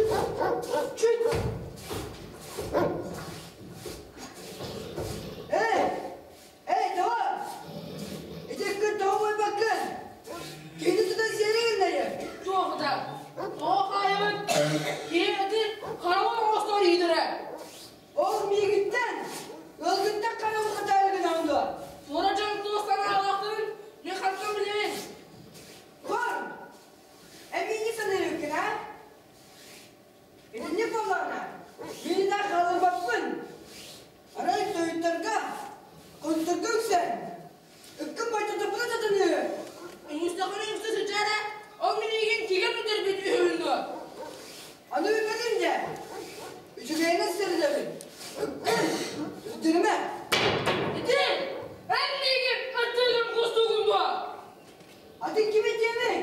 Чүт! Эй! Эй, доҕор! Ити ыккын тоҕо буойбаккын? Киһини тутан сиэри гыннарыам. Туохута? Тоҕо хаайабын? Киһи ити хараҕын оҥостор иитэрэ. Ол миигиттэн, ыалгыттан хараҕын хатаары гынаҕын дуо? Туора дьон туох санаалаахтарын мин хантан билэбин? Хор! Эмиини саныыр эбиккин, а? Итинник буоллаҕына, мин да хаалларбаппын. Арай тойуттарга, хотутарга үксэн, ыккын байтатарбына сатаныы. Үҥүстэхпинэ үҥсэ сылдьар ээ, ол мин эйигин тигэн бүтэрбит үһүбүн дуо? Аны үппэтим дьэ. Үчүгэйинэн сэрэнэбин. Ыккын, үрдүрүмэ. Ити, эн миигин аттыгын кустугун дуо? Атын ким этиэмий?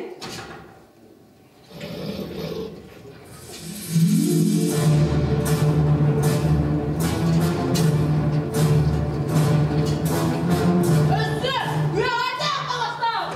Өссө үөҕэрдээх таҕыстаах!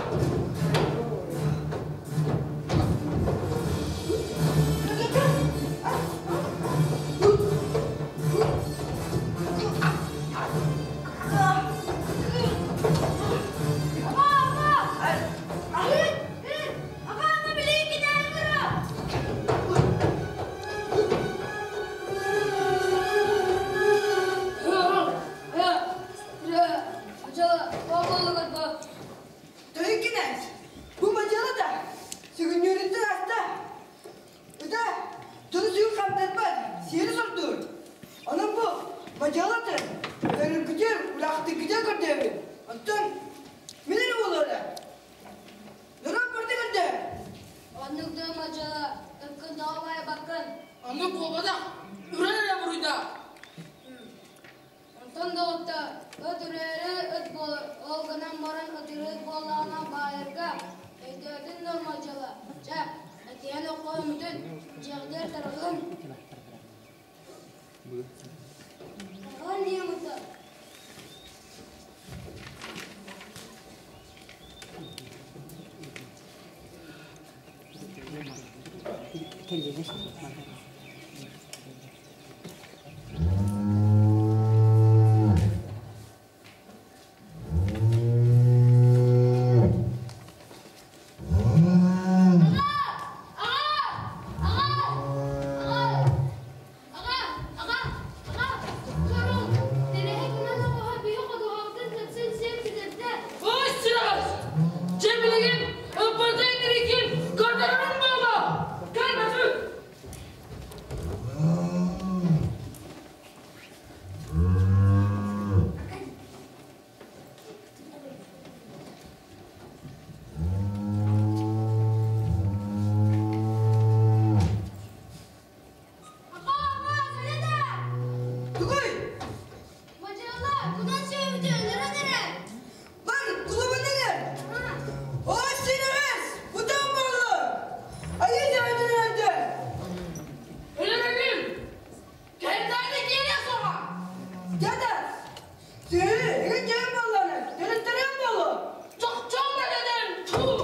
Тойон кинээс, бу мадьыала да, сүгүннүүрүттэн аста. Ыта, тылы сүгүн хамтарбат, сиэри сордуур. Онон бу мадьыалатын өлөргүтүөр, улаахтыккытыгар көрдөөбүн. Оттон мин эрэ буолуо Норуот барыта көрдө. Оннук да мадьыала, ыккын тоҕо байбаккын. Оннук буолбатах, үрэн эрэ буруйдаах. Онтон доҕоттор, ыт үрээри ыт буолар, ол гынан баран ытырыыт буоллаҕына баайарга, өйдөөтүн да мадьыала, чэ, этиһэн оххоймутун, дьиэҕитигэр тарҕаһын. Тарҕаһын диэн ыта. Аҕа! Аҕа! Аҕа! Тоҕо? Тэрэһэ кунан оҕоһо биһи ходуһабытын тэпсэн сиэн бүтэрдэ. Ой, сыраас! Дьэ билигин ыппытын ирикин көрдөрөрүм буолуо! Кэлбэтим! Тугуй? Мадьыала, кунан сүөбүтү өлөрөн эрэ! Бар, кулубун ыҥыр! О, сирэҕэс! Бутан буоллун! Айыы дьаһайдын өлөрдө! Өлөрөбүн! Кэнтээни киириэ суоҕа! Дьада! Сүөһү, ыгын дьайын буоллаҕына, төрүттэрин буолуо! Чохчоон бэлэнэн! Туу!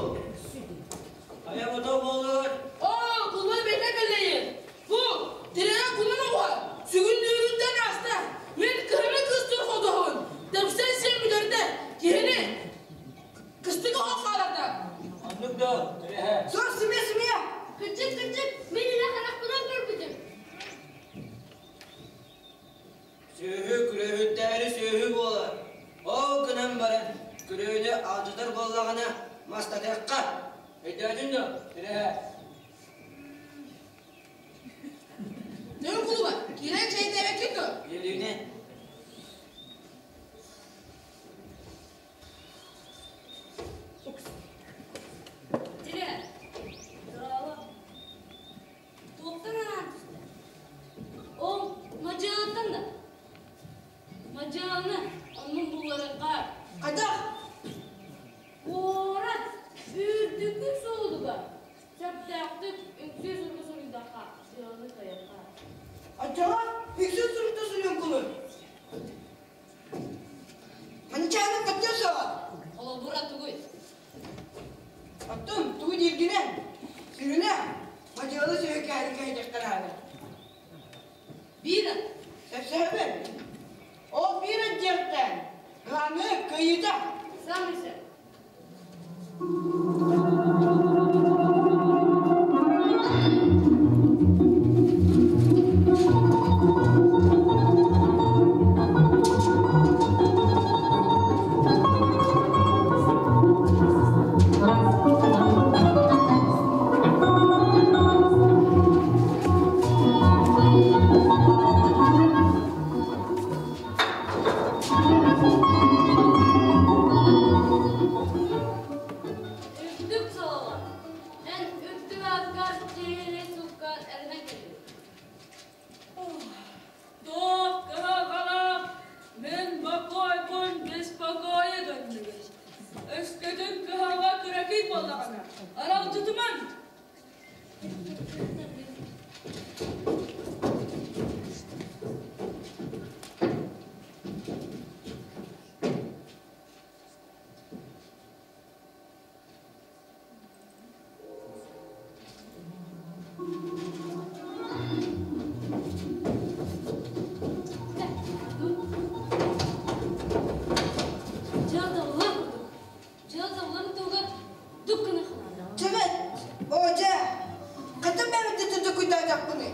Хайа бото буолур? Оо, кулубай бэйэтэ кэллэйин! Бу, тирэҕэ кунан оҕо, сүгүннүүрүттэн ааста. Мин кыһыны кыстыыр ходуһун, тэпсэн сиэн бүтэрдэ, киһини кыстык оһох хааларда. Оннук да, тирэһэ. Суох, сымыйа, сымыйа! Кырдьык, кырдьык, мин илэ харахпынан көрбүтүм. Сүөһү күрөһүттээри сүөһү буолар. Ол гынан баран, күрүөнү алдьатар буоллаҕына, мастатыахха. Өйдөөтүн дуо, тирэһэ? Нөҥ кулуба, киирэн чэйдээбэккин дуо? Үөлүүнэ. Тире, дорообо. Туохтан анаан түстэ? Ол мадьыалыттан да. Мадьыаланы оннун булларыахха. Хайдах? Куорат үрдүкү суолугар сөптөөхтүк үҥсүү суругу суруйдахха, дьыаланы кыайыахха. Оччоҕо үксүн сурукта суруйан кулун. Манчааны көттө суоҕа. Холобура тугуй? Оттон тугу дииргинэн, сүрүнэ, мадьыалы сүөһү кээри кэһэйдэхтэр ааны. Айыыта! Саамай сөп. Үрдүк сололор. Эн үрдүк ааккар дьиэни суккар эрэнэн кэллим. Туох кыһалҕалаах мин бокуойбун беспокойа гынныгыт. Өскөтүн кыһалҕа кыракый буоллаҕына, аралдьытымаҥ. Дьыала табыллан курдук. Дьыала табыллан туһугар дук гына ханаан. Чэбэт, оо дьэ, хата бэйэбит тутукуйдаатахпыный?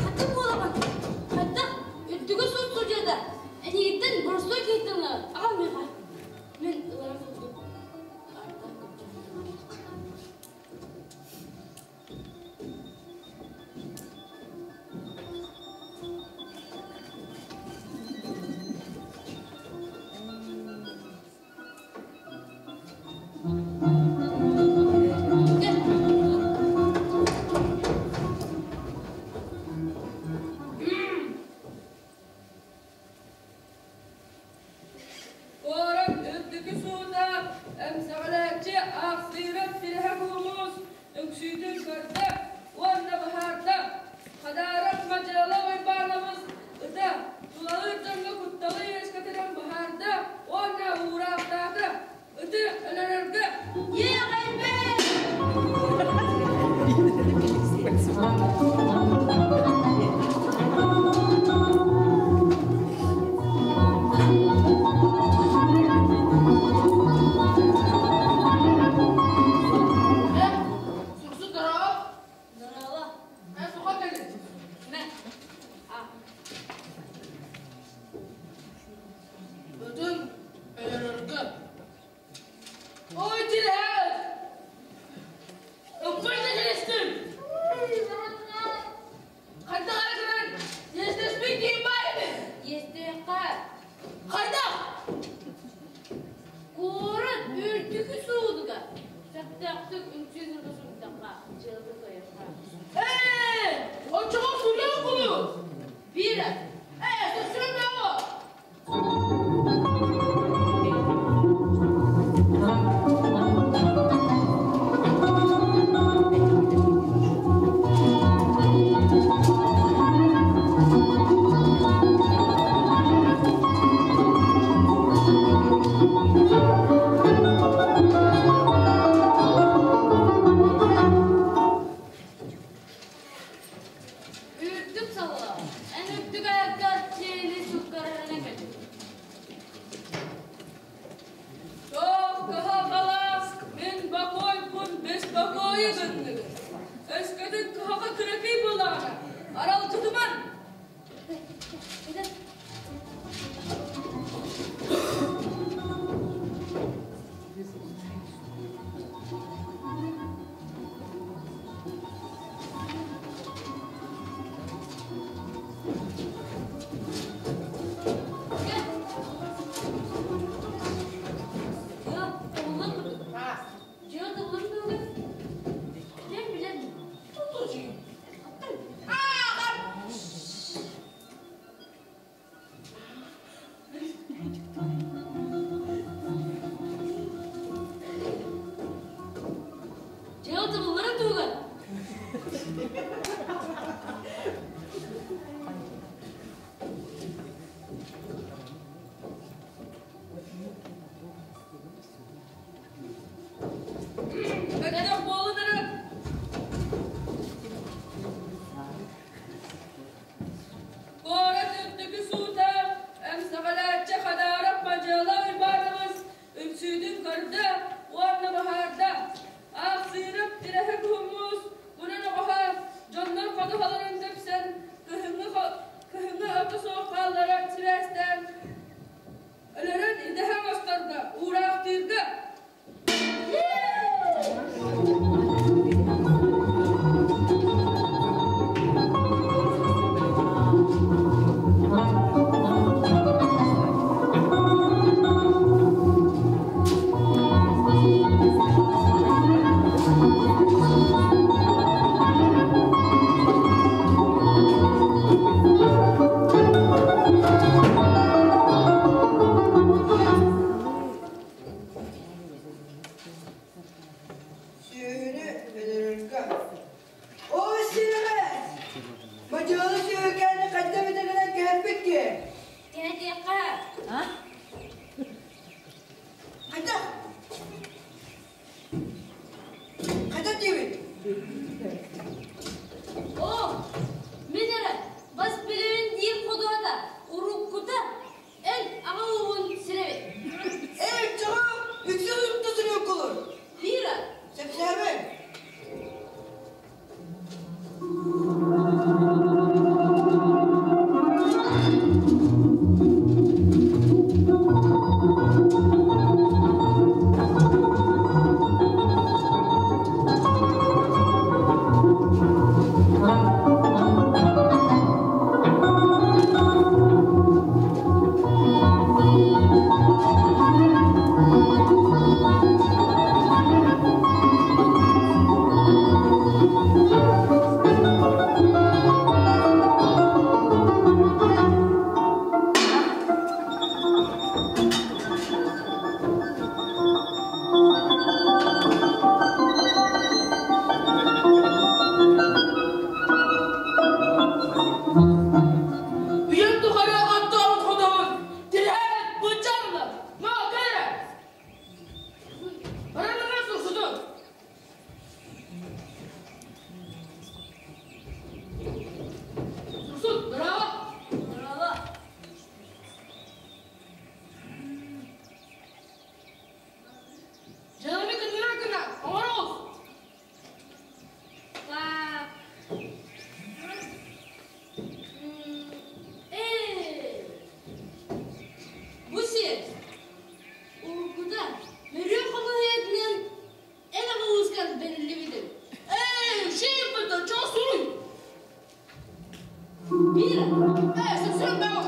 Хатын буолабын. Хайдах үрдүгү суут судьуйата эйигиттэн боростуой киһиттэн ылар аҕам миэхэ. Мин ыларым курдук ардах Куорат үрдүкү суута эмсэҕэлээччи аахсыйбат силиһэ куһумус үҥсүүтүн көрдө уонна быһаарда. Хадаарап Мадьыала Уйбаанабыс ыта тулалыыр дьоҥҥо кутталы үөскэтэрин быһаарда уонна уураахтаата. Ыты өлөрөргө Суксу здорово. Здорово. Бүтүн өлөрөргө. Ой, тилэһэ! Ыппый да кэлистим! Хайдах эрэ гынан иэстэспит киһим баар эбит! Иэстэххэ. Хайдах? Куорат үрдүкү суудугар сөптөөхтүк үҥсүү суруга суруйдахха, дьыалата кыайыахха. Ээ, оччоҕо суруйан кулу! Биирэ. Ээ, сөпсөөн бөҕө! Үрдүк салла. Эн үрдүк аяккар чиэни суккарарына кэлин. Туох кыһалҕалаах мин бокуойбун беспокойа гынныгыт. Өскөтүн кыһаҕа кыракый буоллаҕына, аралдьытымаҥ. Бүөкээни хайда эбитэ гынан кэһэппит киһи. Кэһэтиэххэ. Хайдах? Хайдах диибит? Оо, мин эрэ бас билэбин диир ходуһата, уруккута эн аҕа ууһун сирэбит. Эй, чаҕа, үксэ уйукта сүрүөккулур. Лира. Сэпсээбин. Үйэм тухары оттообут хотоһун тирээн быдьарла. Ноо, кэлэ. Баран сурсутун. Сурсут, браво! Браво. Дьыаланы кыннара гына, оҥороҕус. Так. Ээ, бу сир уруккута Мөрүө хомуһуйатынан эн аҕа уускар бэриллибитин. Эй, шииппыта, чоо суруй. Биир. Ээ, сөпсөөн баҕа.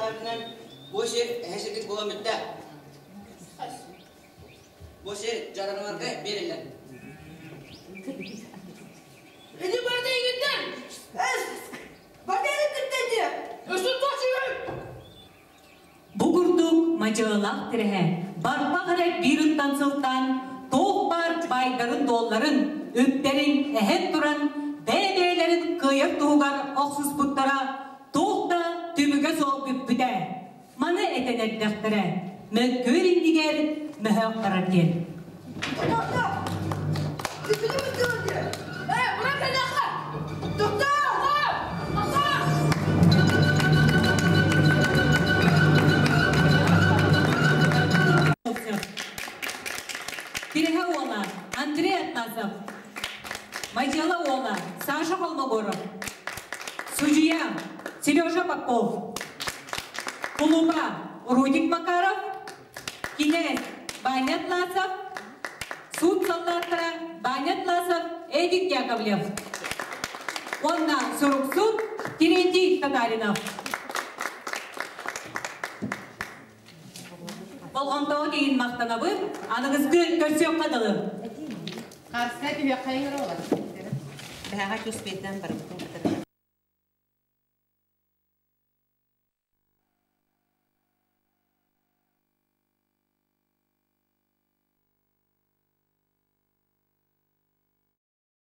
санаатынан бу сир эһэ сиргит буолан бүттэ. Бу сир дьарыгыларга биэриллэр. Ити барыта игиттэн! Эс! Барыта игиттэн диэ! Өссө туох үчүгэй! Бу курдук мадьыалаах тирэһэ барбах эрэ биир ыттан сылтаан туох баар баайдарын-дуолларын, үптэрин эһэн туран бэйэ-бэйэлэрин кыайар туһугар охсуспуттара туох да түмүгэ суох бүппүтэ. Маны этэн эрдэхтэрэ, мөккүөр иннигэр мөһөөх барар диэн. Тоқтоо! Күтүнү бүтүөр диэ! Ээ, быра кэлиэххэ! Тоқтоо! Тоқтоо! Тирэһэ уола Андрей Атласов, Мадьяла уола Саша Холмогоров, судьуйа Сережа Попов, Кулуба Рудик Макаров, кинээс Ваня Атласов, суут саллааттара Ваня Атласов, Эдик Яковлев. Уонна суруксут Терентий Татаринов. Болҕомтоҕо тиийин махтанабыт, аныгыскы көрсүөххэ дылы. Харска түһүөххэ ыҥыралар. Бэһэҕэ түспүтүнэн барбытым.